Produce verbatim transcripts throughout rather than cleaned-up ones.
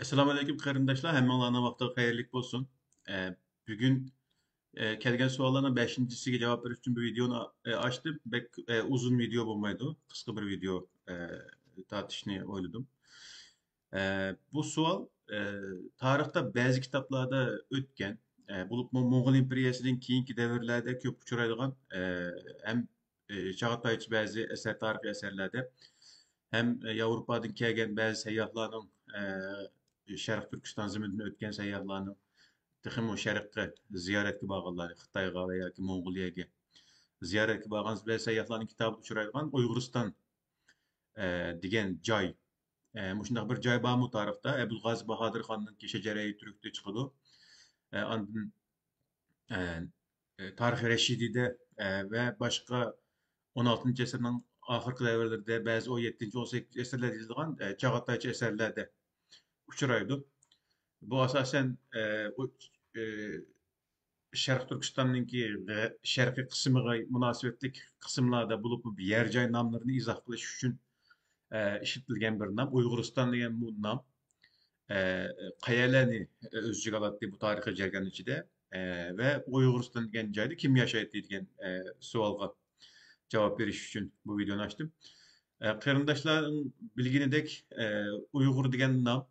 ئەسسالامۇئەلەيكۇم قېرىنداشلار، ھەممىڭلارنىڭ ۋاقتىغا خەيرلىك بولسۇن. ئە، بۈگۈن، ئە، كەلگەن سوئاللارنىڭ بەشىنچىسىگە جاۋاب بېرىش ئۈچۈن بۇ ۋىدېئونى، ئە، ئاچتىم. بەك، ئە، ئۇزۇن ۋىدېئو بولمايدۇ، قىسقا بىر ۋىدېئو، ئە، تارتىشنى ئويلىدىم. ئە، بۇ سوئال، ئە، تارىختا بەزى كىتابلاردا ئۆتكەن، ئە، بولۇپمۇ موڭغۇل ئىمپېرىيەسىدىن كېيىنكى دەۋرلەردە كۆپ ئۇچرايدىغان، ئە، ھەم ئى، چاغاتايچە بەزى ئەسەر، تارىخىي ئەسەرلەردە ھەم، ئى، ياۋروپادىن كەلگەن بەزى سەيياھلارنىڭ، ئى، شەرقىي تۈركىستان زېمىنىدىن ئۆتكەن سەيياھلارنىڭ، تېخىمۇ شەرققە زىيارەتكە بارغانلار، خىتايغا ۋە ياكى موڭغۇلىيەگە زىيارەتكە بارغان بەزى سەيياھلارنىڭ كىتابىدا ئۇچرايدىغان ئۇيغۇرىستان، ئى، دېگەن جاي، ئى، مۇشۇنداق بىر جاي بارمۇ تارىختا؟ ئەبۇلغازى باھادىر خاننىڭكى شەجەرەي تۈركتە چىقىدۇ. ئى، ئاندىن ئە، ئە، تارىخى رەشىدىيدە، ئە، ۋە باشقا ئون ئالتىنچى ئەسىرنىڭ ئاخىرقى دەۋرلىرىدە، بەزى ئون يەتتىنچى، ئون سەككىزىنچى ئەسىرلەردە يېزىلغان، ئە، چاغاتايچە ئەسەرلەردە ئۇچرايدۇ. بۇ ئاساسەن، ئە، ئۇ، ئە، شەرقىي تۈركىستاننىڭكى غە-، شەرقىي قىسمىغا مۇناسىۋەتلىك قىسىملاردا بولۇپ، يەر جاي ناملىرىنى ئىزاھ قىلىش ئۈچۈن، ئە، ئىشلىتىلگەن بىر نام. ئۇيغۇرىستان دېگەن بۇ نام، ئە، قەيەرلەرنى ئۆز ئىچىگە ئالاتتى بۇ تارىخىي جەريان ئىچىدە؟ ئە، ۋە ئۇيغۇرىستان دېگەن جايدا كىم ياشايتتى دېگەن، ئە، سوئالغا جاۋاب بېرىش ئۈچۈن بۇ ۋىدېئونى ئاچتىم. ئە، قېرىنداشلارنىڭ بىلگىنىدەك، ئە، ئۇيغۇر دېگەن نام،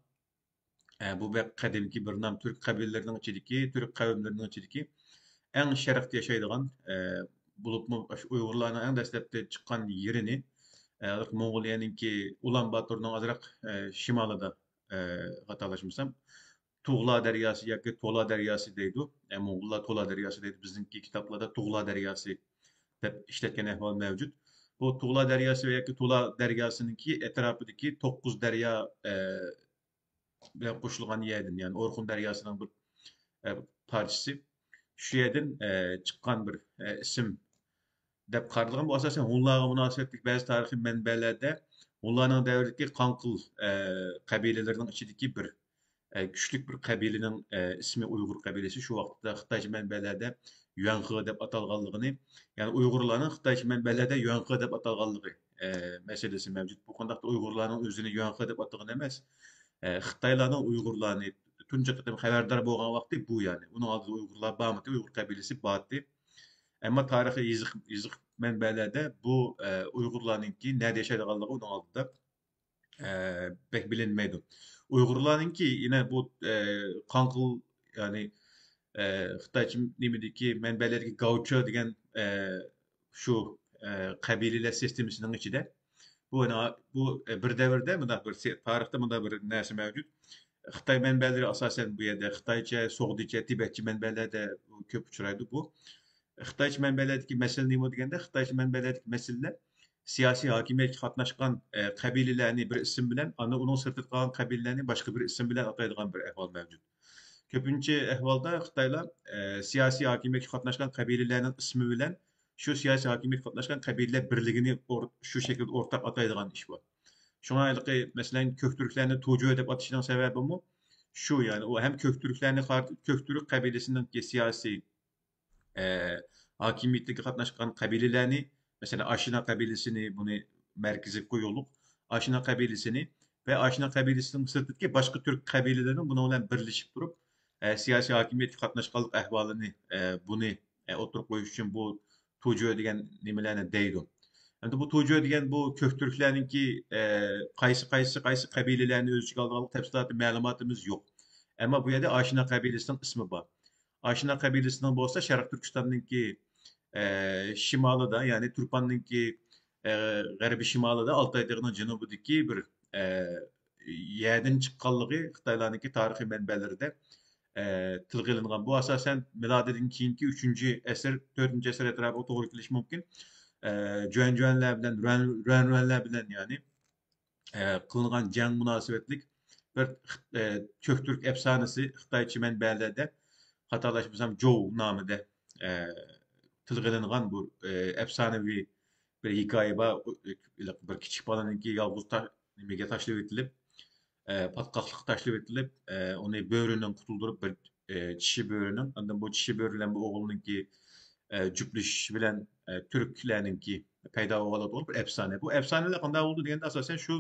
ئە، بۇ بەك قەدىمكى بىر نام، تۈرك قەبىلىلىرىنىڭ ئىچىدىكى، تۈرك قەۋملىرىنىڭ ئىچىدىكى ئەڭ شەرقتە ياشايدىغان، ئە، بولۇپمۇ ئاشۇ ئۇيغۇرلارنىڭ ئەڭ دەسلەپتە چىققان يېرىنى، ئە، موڭغۇلىيەنىڭكى ئۇلان باتورنىڭ ئازراق، ئە، شىمالىدا، ئە، خاتالاشمىسام، تۇغلا دەرياسى ياكى تولا دەرياسى دەيدۇ. ئە، موڭغۇللار تولا دەرياسى دەيدۇ. بىزنىڭكى كىتابلاردا تۇغلا دەرياسى دەپ ئىشلەتكەن ئەھۋال مەۋجۇت. بۇ تۇغلا دەرياسى ياكى تولا دەرياسىنىڭكى ئەتراپىدىكى توققۇز دەريا، ئە، بىلەن قوشۇلغان يەردىن، يەنى ئورخۇن دەرياسىنىڭ بىر، ئە، پارچىسى. شۇ يەردىن، ئە، چىققان بىر، ئە، ئىسىم دەپ قارىلىدىغان. بۇ ئاساسەن ھونلارغا مۇناسىۋەتلىك بەزى تارىخىي مەنبەلەردە ھونلارنىڭ دەۋرىدىكى قاڭقىل، ئە، قەبىلىلىرىنىڭ ئىچىدىكى بىر، ئە، كۈچلۈك بىر قەبىلىنىڭ، ئە، ئىسمى ئۇيغۇر قەبىلىسى. شۇ ۋاقىتتا خىتايچە مەنبەلەردە يۈەنخې دەپ ئاتالغانلىقىنى، يەنى ئۇيغۇرلارنىڭ خىتايچە مەنبەلەردە يۈەنخې دەپ ئاتالغانلىقى، ئە، مەسىلىسى مەۋجۇت. بۇ قانداقتۇر ئۇيغۇرلارنىڭ ئۆزىنى يۈەنخې دەپ ئاتىغىنى ئەمەس، ئە، خىتايلارنىڭ ئۇيغۇرلارنى تۇنجى قېتىم خەۋەردار بولغان ۋاقتى بۇ، يەنى. ئۇنىڭ ئالدىدا ئۇيغۇرلار بارمىدى، ئۇيغۇر قەبىلىسى بارتى. ئەمما تارىخىي يېزىق، يېزىق مەنبەلەردە بۇ، ئە، ئۇيغۇرلارنىڭكى نەدە ياشايدىغانلىقى ئۇنىڭ ئالدىدا، ئە، بەك بىلىنمەيدۇ. ئۇيغۇرلارنىڭكى يەنە بۇ، ئە، قاڭقىل، يەنى، ئە، خىتايچە نېمىدىكى مەنبەلەردىكى گاۋچۇ دېگەن، ئە، شۇ، ئە، قەبىلىلەر سىستېمىسىنىڭ ئىچىدە. بۇ، بۇ، ئە، بىر دەۋردە مۇنداق بىر سى-، تارىختا مۇنداق بىر نەرسە مەۋجۇت. خىتاي مەنبەلىرى ئاساسەن بۇ يەردە خىتايچە، سوغدىچە، تىبەتچە مەنبەلەردە كۆپ ئۇچرايدۇ بۇ. خىتايچە مەنبەلەردىكى مەسىلە نېمە دېگەندە، خىتايچە مەنبەلەردىكى مەسىلىلەر سىياسىي ھاكىمىيەتكە قاتناشقان، ئە، قەبىلىلەرنى بىر ئىسىم بىلەن، ئاندىن ئۇنىڭ سىرتىدا قالغان قەبىلىلەرنى باشقا بىر ئىسىم بىلەن ئاتايدىغان بىر ئەھۋال مەۋجۇت. كۆپىنچە ئەھۋالدا خىتايلار، ئە، سىياسىي ھاكىمىيەتكە قاتناشقان قەبىلىلەرنىڭ ئىسمى بىلەن شۇ سىياسىي ھاكىمىيەتكە قاتناشقان قەبىلىلەر بىرلىكىنى ئور-، شۇ شەكىلدە ئورتاق ئاتايدىغان ئىش بار. شۇڭا ھېلىقى، مەسىلەن، كۆكتۈركلەرنى تۇجۇ دەپ ئاتىشىنىڭ سەۋەبىمۇ شۇ، يەنى ئۇ ھەم كۆكتۈركلەرنى قار-، كۆكتۈرك قەبىلىسىنىڭكى سىياسىي، ئە، ھاكىمىيىتىگە قاتناشقان قەبىلىلەرنى، مەسىلەن، ئاشنا قەبىلىسىنى، بۇنى مەركىزىگە قويۇقلۇق، ئاشنا قەبىلىسىنى ۋە ئاشنا قەبىلىسىنىڭ سىرتىدىكى باشقا تۈرك قەبىلىلىرىنىڭ بۇنىڭ بىلەن بىرلىشىپ تۇرۇپ، ئە، سىياسىي ھاكىمىيەتكە قاتناشقانلىق ئەھۋالىنى، ئە، بۇنى، ئە، ئوتتۇرىغا قويۇش ئۈچۈن بۇ تۇجۇ دېگەن نېمىلەرنى دەيدۇ. ئەمدى بۇ تۇجۇ دېگەن بۇ كۆكتۈركلەرنىڭكى، ئە، قايسى، قايسى، قايسى قەبىلىلەرنى ئۆز ئىچىگە ئالىدىغانلىق تەپسىلاتى مەلۇماتىمىز يوق. ئەمما بۇ يەردە ئاشنا قەبىلىسىنىڭ ئىسمى بار. ئاشنا قەبىلىسىنىڭ بولسا شەرقىي تۈركىستاننىڭكى، ئە، شىمالىدا، يەنى تۇرپاننىڭكى، ئە، غەربىي شىمالىدا، ئالتاي تېغىنىڭ جەنۇبىدىكى بىر، ئە، يەردىن چىققانلىقى خىتايلارنىڭكى تارىخىي مەنبەلىرىدە، ئە، تىلغا ئېلىنغان. بۇ ئاساسەن مىلادىدىن كېيىنكى ئۈچىنچى ئەسىر، تۆتىنچى ئەسىر ئەتراپىغا توغرا كېلىشى مۇمكىن. ئە، جۈەنجۈەنلەر بىلەن، رۇەن-، رۇەنرۇەنلەر بىلەن، يەنى، ئە، قىلىنغان جەڭ مۇناسىۋەتلىك بىر، ئە، كۆكتۈرك ئەپسانىسى خىتايچە مەنبەلەردە، خاتالاشمىسام، جوۋ نامىدا، ئە، تىلغا ئېلىنغان بۇ، ئە، ئەپسانىۋى بىر ھېكايە بار. ئۇ، بىر كىچىك بالىنىڭكى يالغۇز تا-، نېمىگە تاشلىۋېتىلىپ، ئە، پاتقاقلىققا تاشلىۋېتىلىپ، ئە، ئۇنى بۆرىنىڭ قۇتۇلدۇرۇپ، بىر، ئە، چىشى بۆرىنىڭ، ئاندىن بۇ چىشى بۆرە بىلەن بۇ ئوغۇلنىڭكى، ئە، جۈپلىشىشى بىلەن، ئە، تۈركلەرنىڭكى پەيدا بولغانلىقى بىر ئەپسانە. بۇ ئەپسانىلەر قانداق بولدى دېگەندە، ئاساسەن شۇ،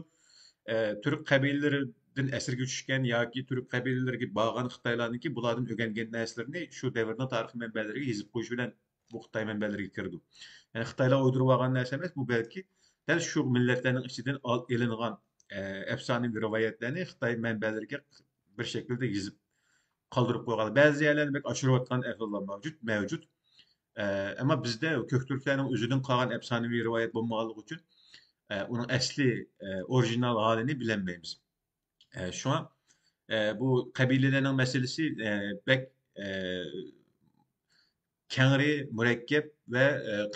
ئە، تۈرك قەبىلىلىرى ئەسىرگە چۈشكەن ياكى تۈرك قەبىلىلىرىگە بارغان خىتايلارنىڭكى بۇلاردىن ئۆگەنگەن نەرسىلىرىنى شۇ دەۋرنىڭ تارىخىي مەنبەلىرىگە يېزىپ قويۇش بىلەن بۇ خىتاي مەنبەلىرىگە كىرىدۇ. يەنى خىتايلار ئويدۇرۇپ ئالغان نەرسە ئەمەس، بۇ بەلكى دەل شۇ مىللەتلەرنىڭ ئىچىدىن ئېلىنغان ئەپسانىۋى رىۋايەتلەرنى خىتاي مەنبەلىرىگە بىر شەكىلدە يېزىپ قالدۇرۇپ قويغان. بەزى يەرلەردە بەك ئاشۇرۇۋاتقان ئەھۋاللار مەۋجۇت، مەۋجۇت. ئەمما بىزدە كۆكتۈركلەرنىڭ ئۆزىدىن قالغان ئەپسانىۋى رىۋايەت بولمىغانلىقى ئۈچۈن ئۇنىڭ ئەسلى ئورىگىنال ھالىنى بىلەلمەيمىز. شۇڭا بۇ قەبىلىلەرنىڭ مەسىلىسى بەك كەڭرى، مۇرەككەپ ۋە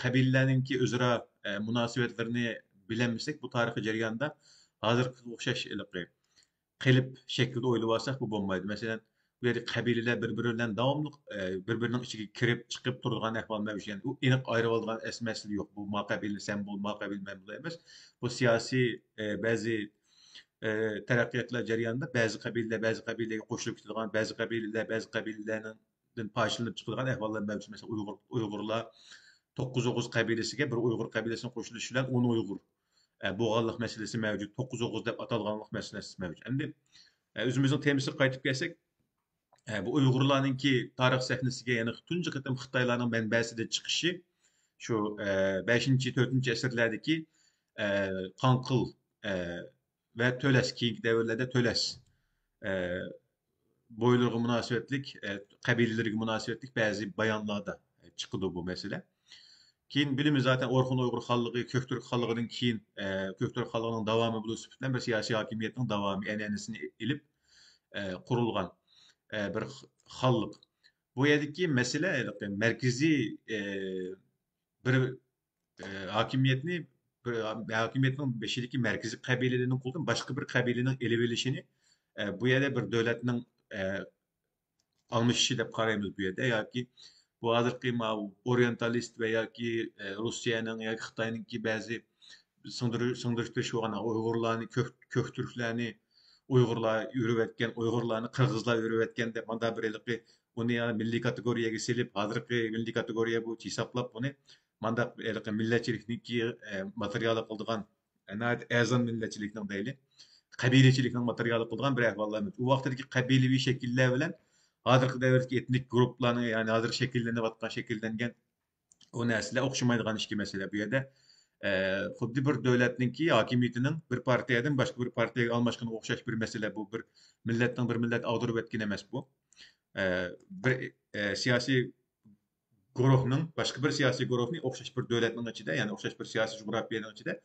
قەبىلىلەرنىڭكى ئۆزئارا مۇناسىۋەتلىرىنى بىلەلمىسەك، بۇ تارىخىي جەرياندا ھازىرقىغا ئوخشاش ھېلىقى قېلىپ شەكىلدە ئويلىۋالساق، بۇ بولمايدۇ. مەسىلەن، بۇ يەردە قەبىلىلەر بىر-بىرى بىلەن داۋاملىق، ئە، بىر-بىرىنىڭ ئىچىگە كىرىپ چىقىپ تۇرىدىغان ئەھۋال مەۋجۇت. يەنى ئۇ ئېنىق ئايرىۋالىدىغان ئەس-، مەسىلە يوق. بۇ ما قەبىلە سەن بول، ما قەبىلە مەن بول ئەمەس. بۇ سىياسىي، ئە، بەزى، ئە، تەرەققىياتلار جەريانىدا بەزى قەبىلىلەر بەزى قەبىلىلەرگە قوشۇلۇپ كېتىدىغان، بەزى قەبىلىلەر بەزى قەبىلىلەرنىڭ دىن پارچىلىنىپ چىقىدىغان ئەھۋاللار مەۋجۇت. مەسىلەن، ئۇيغۇر، ئۇيغۇرلار توققۇز ئوغۇز قەبىلىسىگە بىر ئۇيغۇر قەبىلىسىنىڭ قوشۇلۇشى بىلەن ئون ئۇيغۇر، ئە، بولغانلىق مەسىلىسى مەۋجۇت. توققۇز ئوغۇز دەپ ئاتالغانلىق مەسىلىسى مەۋجۇت. ئەمدى، ئە، ئۆزىمىزنىڭ تېمىسىغا قايتىپ كەلسەك، ئە، بۇ ئۇيغۇرلارنىڭكى تارىخ سەھنىسىگە يەنە تۇنجى قېتىم خىتايلارنىڭ مەنبەسىدىن چىقىشى شۇ، ئە، بەشىنچى، تۆتىنچى ئەسىرلەردىكى، ئە، قاڭقىل، ئە، ۋە تۆلەس، كېيىنكى دەۋرلەردە تۆلەس، ئە، بويلىرىغا مۇناسىۋەتلىك، ئە، قەبىلىلىرىگە مۇناسىۋەتلىك بەزى بايانلاردا، ئە، چىقىدۇ بۇ مەسىلە. كېيىن بىلىمىز زاتەن ئورخۇن ئۇيغۇر خانلىقى، كۆكتۈرك خانلىقىدىن كېيىن، ئە، كۆكتۈرك خانلىقىنىڭ داۋامى بولۇش سۈپىتى بىلەن بىر سىياسىي ھاكىمىيەتنىڭ داۋامى، ئەنئەنىسىنى ئېلىپ، ئە، قۇرۇلغان، ئە، بىر خ-، خانلىق. بۇ يەردىكى مەسىلە ھېلىقى مەركىزىي، ئە، بىر، ئە، ھاكىمىيەتنى، بىر ھاكىمىيەتنىڭ بېشىدىكى مەركىزىي قەبىلىلەرنىڭ قولىدىن باشقا بىر قەبىلىنىڭ ئېلىۋېلىشىنى، ئە، بۇ يەردە بىر دۆلەتنىڭ، ئە، ئالمىشىشى دەپ قارايمىز بۇ يەردە. ياكى بۇ ھازىرقى ماۋۇ ئورىيېنتالىست ۋە ياكى، ئە، روسىيەنىڭ ياكى خىتاينىڭكى بەزى سىڭدۈرۈ-، سىڭدۈرۈشتۈرۈش بولغان ئۇيغۇرلارنى، كۆك-، كۆكتۈركلەرنى ئۇيغۇرلار يۆرۈۋەتكەن، ئۇيغۇرلارنى قىرغىزلار يۆرۈۋەتكەن دەپ مانداق بىر ھېلىقى ئۇنى يەنە مىللىي كاتېگورىيەگە سېلىپ، ھازىرقى مىللىي كاتېگورىيە بويىچە ھېسابلاپ ئۇنى مانداق ھېلىقى مىللەتچىلىكنىڭكى، ئە، ماتېرىيالى قىلىدىغان، ئە، ناھايىتى ئەرزان مىللەتچىلىكنىڭ دەيلى، قەبىلىچىلىكنىڭ ماتېرىيالى قىلىدىغان بىر ئەھۋاللار. ئۇ ۋاقىتتىكى قەبىلىۋى شەكىللەر بىلەن ھازىرقى دەۋردىكى ئېتنىك گۇرۇپپىلارنىڭ، يەنى ھازىر شەكىللىنىۋاتقان، شەكىللەنگەن ئۇ نەرسىلەر ئوخشىمايدىغان ئىككى مەسىلە بۇ يەردە. ئە، خۇددى بىر دۆلەتنىڭكى ھاكىمىيىتىنىڭ بىر پارتىيەدىن باشقا بىر پارتىيەگە ئالماشقىنىغا ئوخشاش بىر مەسىلە بۇ. بىر مىللەتنىڭ بىر مىللەت ئاغدۇرۇپ ئەتكىنى ئەمەس بۇ. ئە، بىر، ئە، سىياسىي گۇرۇھنىڭ باشقا بىر سىياسىي گۇرۇھنى ئوخشاش بىر دۆلەتنىڭ ئىچىدە، يەنى ئوخشاش بىر سىياسىي جۇغراپىيەنىڭ ئىچىدە،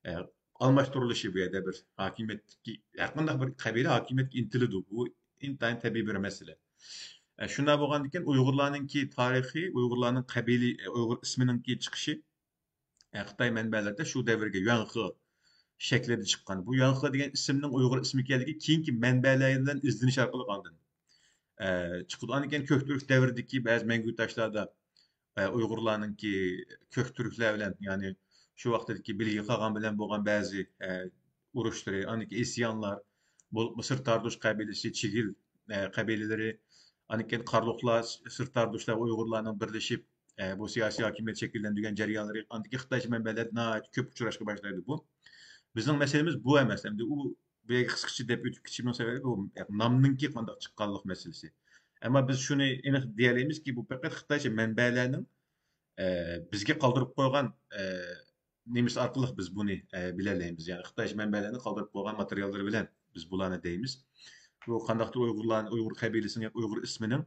ئە، ئالماشتۇرۇلۇشى بۇ يەردە بىر ھاكىمىيەتتىكى، ھەرقانداق بىر قەبىلە ھاكىمىيەتكە ئىنتىلىدۇ. بۇ ئىنتايىن تەبىئىي بىر مەسىلە. ئە، شۇنداق بولغاندىكىن ئۇيغۇرلارنىڭكى تارىخى، ئۇيغۇرلارنىڭ قەبىلە، ئە، ئۇيغۇر ئىسمىنىڭكى چىقىشى، ئە، خىتاي مەنبەلىرىدە شۇ دەۋرگە يۈەنخې شەكلىدە چىققان. بۇ يۈەنخې دېگەن ئىسىمنىڭ ئۇيغۇر ئىسمى ئىكەنلىكى كېيىنكى مەنبەلەر بىلەن ئىزدىنىش ئارقىلىق ئاندىن، ئە، چىقىدۇ. ئاندىن كېيىن كۆكتۈرك دەۋرىدىكى بەزى مەڭگۈ تاشلاردا، ئە، ئۇيغۇرلارنىڭكى كۆكتۈركلەر بىلەن، يەنى شۇ ۋاقىتتىكى بىلگە قاغان بىلەن بولغان بەزى، ئە، ئۇرۇشلىرى، ئاندىن كېيىن ئىسيانلار، بولۇپمۇ سىرتاردۇش قەبىلىسى، چىگىل، ئە، قەبىلىلىرى، ئاندىن كېيىن قارلۇقلار، سىرتاردۇشلار، ئۇيغۇرلارنىڭ بىرلىشىپ، ئە، بۇ سىياسىي ھاكىمىيەت شەكىللەندۈرگەن جەريانلىرى، ئاندىكى خىتايچە مەنبەلەردە ناھايىتى كۆپ ئۇچراشقا باشلايدۇ بۇ. بىزنىڭ مەسىلىمىز بۇ ئەمەس. ئەمدى ئۇ، بۇ يەرگە قىسقىچە دەپ ئۆتۈپ كېتىشىمنىڭ سەۋەبى بۇ نامنىڭكى قانداق چىققانلىق مەسىلىسى. ئەمما بىز شۇنى ئېنىق دېيەلەيمىزكى، بۇ پەقەت خىتايچە مەنبەلەرنىڭ، ئە، بىزگە قالدۇرۇپ قويغان، ئە، نېمىسى ئارقىلىق بىز بۇنى، ئە، بىلەلەيمىز. يەنى خىتايچە مەنبەلەرنىڭ قالدۇرۇپ قويغان ماتېرىياللىرى بىلەن بىز بۇلارنى دەيمىز. بۇ قانداقتۇر ئۇيغۇرلارنى، ئۇيغۇر قەبىلىسىنىڭ ياكى ئۇيغۇر ئىسمىنىڭ،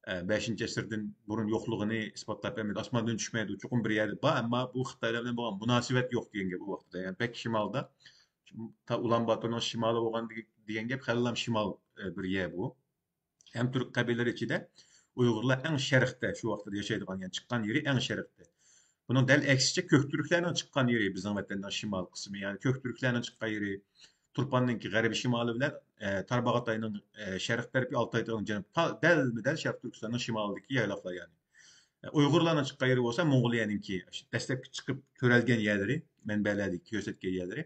ئە، بەشىنچى ئەسىردىن بۇرۇن يوقلۇقىنى ئىسپاتلاپ بەرمەيدۇ. ئاسماندىن چۈشمەيدۇ. چوقۇم بىر يەردە بار، ئەمما بۇ خىتايلار بىلەن بولغان مۇناسىۋەت يوق دېگەن گەپ ئۇ ۋاقىتتا. يەنى بەك شىمالدا، تا ئۇلان باتورنىڭ شىمالى بولغان دېگەن گەپ، خېلىلا شىمال، ئە، بىر يەر بۇ. ھەم تۈرك قەبىلىلىرى ئىچىدە ئۇيغۇرلار ئەڭ شەرقتە، شۇ ۋاقىتتا ياشايدىغان، يەنى چىققان يېرى ئەڭ شەرقتە. بۇنىڭ دەل ئەكسىچە كۆكتۈركلەرنىڭ چىققان يېرى بىزنىڭ ۋەتەننىڭ شىمال قىسمى، يەنى كۆكتۈركلەرنىڭ چىققان يېرى تۇرپاننىڭكى غەربىي شىمالى بىلەن، ئە، تارباغاتاينىڭ، ئە، شەرق تەرىپى، ئالتاي تېغىنىڭ جەنۇبى، تا-، دەلمۇ دەل شەرقىي تۈركىستاننىڭ شىمالىدىكى يايلاقلار يەنى. ئە، ئۇيغۇرلارنىڭ چىققان يېرى بولسا موڭغۇلىيەنىڭكى دەسلەپكى چىقىپ تۆرەلگەن يەرلىرى، مەنبەلەردىكى كۆرسەتكەن يەرلىرى،